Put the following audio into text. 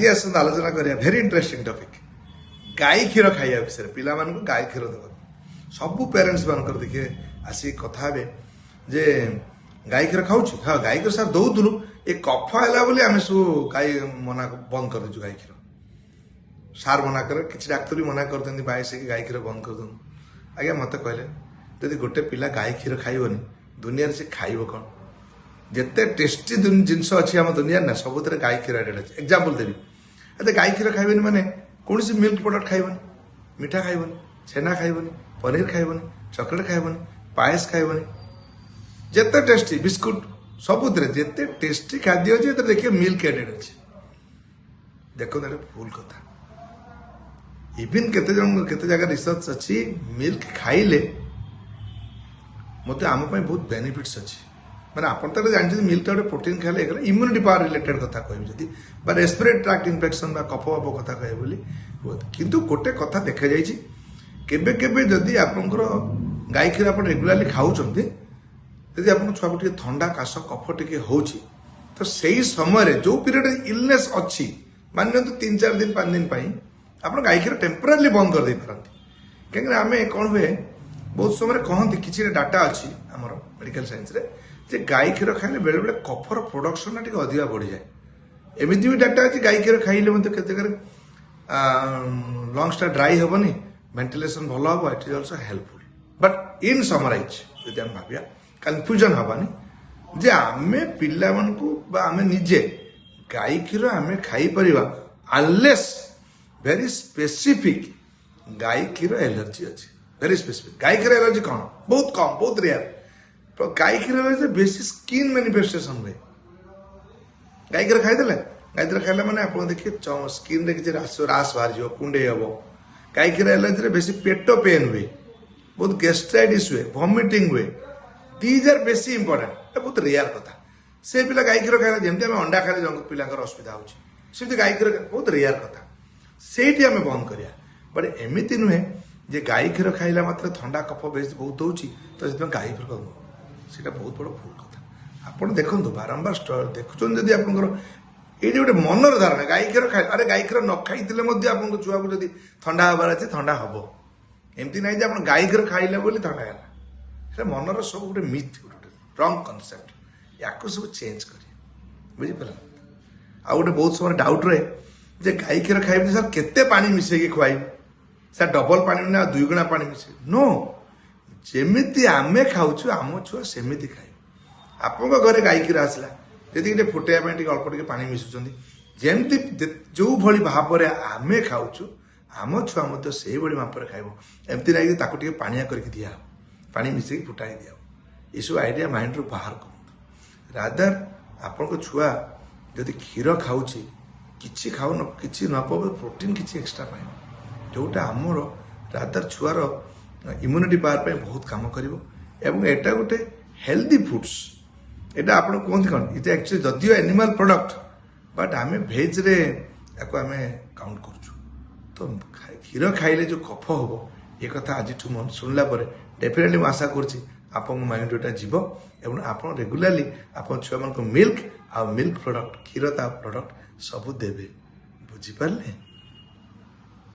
ଆଜି ଆସନ୍ତୁ ଆଲୋଚନା କରିବା ଭେରି ଇଣ୍ଟରେଷ୍ଟିଂ ଟପିକ୍, ଗାଈ କ୍ଷୀର ଖାଇବା ବିଷୟରେ। ପିଲାମାନଙ୍କୁ ଗାଈ କ୍ଷୀର ଦେବାକୁ ସବୁ ପ୍ୟାରେଣ୍ଟସ୍ ମାନଙ୍କର ଦେଖିବେ, ଆସିକି କଥା ହେବେ ଯେ ଗାଈ କ୍ଷୀର ଖାଉଛି। ହଁ, ଗାଈ କ୍ଷୀର ସାର୍ ଦଉଥିଲୁ, ଏ କଫ ହେଲା ବୋଲି ଆମେ ସବୁ ଗାଈ ମନା ବନ୍ଦ କରିଦେଇଛୁ। ଗାଈ କ୍ଷୀର ସାର୍ ମନା କରେ, କିଛି ଡାକ୍ତର ବି ମନା କରିଦିଅନ୍ତି, ବାଇସ୍ ହେଇକି ଗାଈ କ୍ଷୀର ବନ୍ଦ କରିଦିଅନ୍ତୁ। ଆଜ୍ଞା, ମୋତେ କହିଲେ, ଯଦି ଗୋଟେ ପିଲା ଗାଈ କ୍ଷୀର ଖାଇବନି, ଦୁନିଆରେ ସେ ଖାଇବ କ'ଣ? ଯେତେ ଟେଷ୍ଟି ଜିନିଷ ଅଛି ଆମ ଦୁନିଆରେ ନା, ସବୁଥିରେ ଗାଈ କ୍ଷୀର ଆଡେଡ୍ ଅଛି। ଏକ୍ଜାମ୍ପଲ୍ ଦେବି। ଏତେ ଗାଈ କ୍ଷୀର ଖାଇବେନି ମାନେ କୌଣସି ମିଲ୍କ ପ୍ରଡକ୍ଟ ଖାଇବନି, ମିଠା ଖାଇବନି, ଛେନା ଖାଇବନି, ପନିର ଖାଇବନି, ଚକୋଲେଟ୍ ଖାଇବନି, ପାଏସ ଖାଇବନି। ଯେତେ ଟେଷ୍ଟି ବିସ୍କୁଟ, ସବୁଥିରେ ଯେତେ ଟେଷ୍ଟି ଖାଦ୍ୟ ଅଛି, ଏଥିରେ ଦେଖିବେ ମିଲ୍କ ଆଡେଡ୍ ଅଛି। ଦେଖନ୍ତୁ, ଏଇଟା ଭୁଲ କଥା। ଇଭିନ୍ କେତେ ଜଣ କେତେ ଜାଗା ରିସର୍ଚ୍ଚ ଅଛି, ମିଲ୍କ ଖାଇଲେ ମୋତେ ଆମ ପାଇଁ ବହୁତ ବେନିଫିଟ୍ସ ଅଛି। ମାନେ ଆପଣ ତ ଏଟା ଜାଣିଛନ୍ତି, ମିଲ୍କଟା ଗୋଟେ ପ୍ରୋଟିନ୍ ଖାଇଲେ ହେଇଗଲା। ଇମ୍ୟୁନିଟି ପାୱାର ରିଲେଟେଡ୍ କଥା କହିବି ଯଦି, ବା ରେସ୍ପିରେଟରୀ ଟ୍ରାକ୍ଟ ଇନଫେକ୍ସନ୍ ବା କଫ ଫପ କଥା କହିବି ବୋଲି ହୁଅନ୍ତି। କିନ୍ତୁ ଗୋଟେ କଥା ଦେଖାଯାଇଛି, କେବେ କେବେ ଯଦି ଆପଣଙ୍କର ଗାଈ କ୍ଷୀର ଆପଣ ରେଗୁଲାରଲି ଖାଉଛନ୍ତି, ଯଦି ଆପଣଙ୍କ ଛୁଆକୁ ଟିକେ ଥଣ୍ଡା, କାଶ, କଫ ଟିକେ ହଉଛି, ତ ସେଇ ସମୟରେ ଯୋଉ ପିରିୟଡ଼ ଇଲନେସ୍ ଅଛି, ମାନି ନିଅନ୍ତୁ 3-4 ଦିନ, 5 ଦିନ ପାଇଁ ଆପଣ ଗାଈ କ୍ଷୀର ଟେମ୍ପୋରାରିଲି ବନ୍ଦ କରିଦେଇ ପାରନ୍ତି। କାହିଁକିନା ଆମେ କ'ଣ ହୁଏ, ବହୁତ ସମୟରେ କହନ୍ତି, କିଛି ଡାଟା ଅଛି ଆମର ମେଡିକାଲ ସାଇନ୍ସରେ ଯେ ଗାଈ କ୍ଷୀର ଖାଇଲେ ବେଳେବେଳେ କଫର ପ୍ରଡକ୍ସନଟା ଟିକେ ଅଧିକା ବଢ଼ିଯାଏ। ଏମିତି ବି ଡାଟା ଅଛି, ଗାଈ କ୍ଷୀର ଖାଇଲେ ମଧ୍ୟ କେତେ ଜାଗାରେ ଲଙ୍ଗସଟା ଡ୍ରାଇ ହେବନି, ଭେଣ୍ଟିଲେସନ ଭଲ ହବ। It is also helpful. But in summarize ଯଦି ଆମେ ଭାବିବା, କନଫ୍ୟୁଜନ ହବାନି ଯେ ଆମେ ପିଲାମାନଙ୍କୁ ବା ଆମେ ନିଜେ ଗାଈ କ୍ଷୀର ଆମେ ଖାଇପାରିବା, ଅନଲେସ୍ ଭେରି ସ୍ପେସିଫିକ୍ ଗାଈ କ୍ଷୀର ଏଲର୍ଜି ଅଛି। ଭେରି ସ୍ପେସିଫିକ୍ ଗାଈ କ୍ଷୀର ଏଲର୍ଜି କ'ଣ? ବହୁତ କମ୍, ବହୁତ ରେୟାର। ଗାଈ କ୍ଷୀର ଏଲର୍ଜି ବେଶୀ ସ୍କିନ୍ ମ୍ୟାନିଫେଷ୍ଟେସନ ହୁଏ। ଗାଈ କ୍ଷୀର ଖାଇଦେଲେ, ଗାଈ କ୍ଷୀର ଖାଇଲା ମାନେ ଆପଣ ଦେଖିବେ ସ୍କିନ୍ରେ କିଛି ରାସ ରାସ ବାହାରିଯିବ, କୁଣ୍ଡେଇ ହବ। ଗାଈ କ୍ଷୀର ଏଲର୍ଜିରେ ବେଶୀ ପେଟ ପେନ୍ ହୁଏ, ବହୁତ ଗ୍ୟାଷ୍ଟ୍ରାଇଟିସ୍ ହୁଏ, ଭମିଟିଂ ହୁଏ। These are ବେଶୀ ଇମ୍ପୋର୍ଟାଣ୍ଟ। ଏଟା ବହୁତ ରେୟାର କଥା। ସେ ପିଲା ଗାଈ କ୍ଷୀର ଖାଇଲା, ଯେମିତି ଆମେ ଅଣ୍ଡା ଖାଇଲେ ଜଣଙ୍କ ପିଲାଙ୍କର ଅସୁବିଧା ହଉଛି, ସେମିତି ଗାଈ କ୍ଷୀର ବହୁତ ରେୟାର କଥା, ସେଇଠି ଆମେ ବନ୍ଦ କରିବା। ବଟ୍ ଏମିତି ନୁହେଁ ଯେ ଗାଈ କ୍ଷୀର ଖାଇଲା ମାତ୍ରେ ଥଣ୍ଡା କଫ ବେଶୀ ବହୁତ ହଉଛି, ତ ସେଥିପାଇଁ ଗାଈ କ୍ଷୀର ନୁହଁ। ସେଇଟା ବହୁତ ବଡ଼ ଭୁଲ କଥା। ଆପଣ ଦେଖନ୍ତୁ, ବାରମ୍ବାର ଦେଖୁଛନ୍ତି, ଯଦି ଆପଣଙ୍କର ଏଇଠି ଗୋଟେ ମନର ଧାରଣା ଗାଈ କ୍ଷୀର ଖାଇ, ଆରେ ଗାଈ କ୍ଷୀର ନ ଖାଇଥିଲେ ମଧ୍ୟ ଆପଣଙ୍କ ଛୁଆକୁ ଯଦି ଥଣ୍ଡା ହେବାର ଅଛି, ଥଣ୍ଡା ହବ। ଏମିତି ନାହିଁ ଯେ ଆପଣ ଗାଈ କ୍ଷୀର ଖାଇଲେ ବୋଲି ଥଣ୍ଡା ହେଲା। ସେଟା ମନର ସବୁ ଗୋଟେ ମିଥ୍, ଗୋଟେ ରଙ୍ଗ କନସେପ୍ଟ। ୟାକୁ ସବୁ ଚେଞ୍ଜ କରିବେ, ବୁଝିପାରିଲେ? ଆଉ ଗୋଟେ ବହୁତ ସମୟ ଡାଉଟ୍ ରହେ ଯେ ଗାଈ କ୍ଷୀର ଖାଇବେ ସାର୍, କେତେ ପାଣି ମିଶେଇକି ଖୁଆଇବି ସାର୍? ଡବଲ ପାଣି ନା ଦୁଇଗୁଣା ପାଣି ମିଶେଇବି? ନୋ, ଯେମିତି ଆମେ ଖାଉଛୁ, ଆମ ଛୁଆ ସେମିତି ଖାଇବେ। ଆପଣଙ୍କ ଘରେ ଗାଈ କ୍ଷୀର ଆସିଲା, ଯଦି ଟିକେ ଫୁଟେଇବା ପାଇଁ ଟିକେ ଅଳ୍ପ ଟିକେ ପାଣି ମିଶୁଛନ୍ତି, ଯେମିତି ଯୋଉ ଭଳି ଭାବରେ ଆମେ ଖାଉଛୁ, ଆମ ଛୁଆ ମଧ୍ୟ ସେଇଭଳି ମାପରେ ଖାଇବ। ଏମିତି ନାହିଁ କି ତାକୁ ଟିକେ ପାଣିଆ କରିକି ଦିଆହବ, ପାଣି ମିଶେଇକି ଫୁଟାଇ ଦିଆହବ। ଏସବୁ ଆଇଡ଼ିଆ ମାଇଣ୍ଡରୁ ବାହାର କରନ୍ତୁ। ରାଦର ଆପଣଙ୍କ ଛୁଆ ଯଦି କ୍ଷୀର ଖାଉଛି, କିଛି ଖାଉନ, କିଛି ନ ପାଉ, ପ୍ରୋଟିନ୍ କିଛି ଏକ୍ସଟ୍ରା ପାଇବ, ଯୋଉଟା ଆମର ରାଦର ଛୁଆର ଇମ୍ୟୁନିଟି ପାୱାର ପାଇଁ ବହୁତ କାମ କରିବ। ଏବଂ ଏଇଟା ଗୋଟେ ହେଲ୍ଦି ଫୁଡ୍ସ। ଏଇଟା ଆପଣ କୁହନ୍ତି କ'ଣ, ଏଇଟା ଆକ୍ଚୁଆଲି ଯଦିଓ ଆନିମାଲ ପ୍ରଡକ୍ଟ, ବଟ୍ ଆମେ ଭେଜରେ ୟାକୁ ଆମେ କାଉଣ୍ଟ କରୁଛୁ। ତ କ୍ଷୀର ଖାଇଲେ ଯୋଉ କଫ ହବ, ଏ କଥା ଆଜିଠୁ ମନ ଶୁଣିଲା ପରେ ଡେଫିନେଟଲି ମୁଁ ଆଶା କରୁଛି ଆପଣଙ୍କ ମାଇଣ୍ଡ ଏଇଟା ଯିବ ଏବଂ ଆପଣ ରେଗୁଲାରଲି ଆପଣ ଛୁଆମାନଙ୍କୁ ମିଲ୍କ ଆଉ ମିଲ୍କ ପ୍ରଡକ୍ଟ, କ୍ଷୀର, ତା ପ୍ରଡକ୍ଟ ସବୁ ଦେବେ। ବୁଝିପାରିଲେ?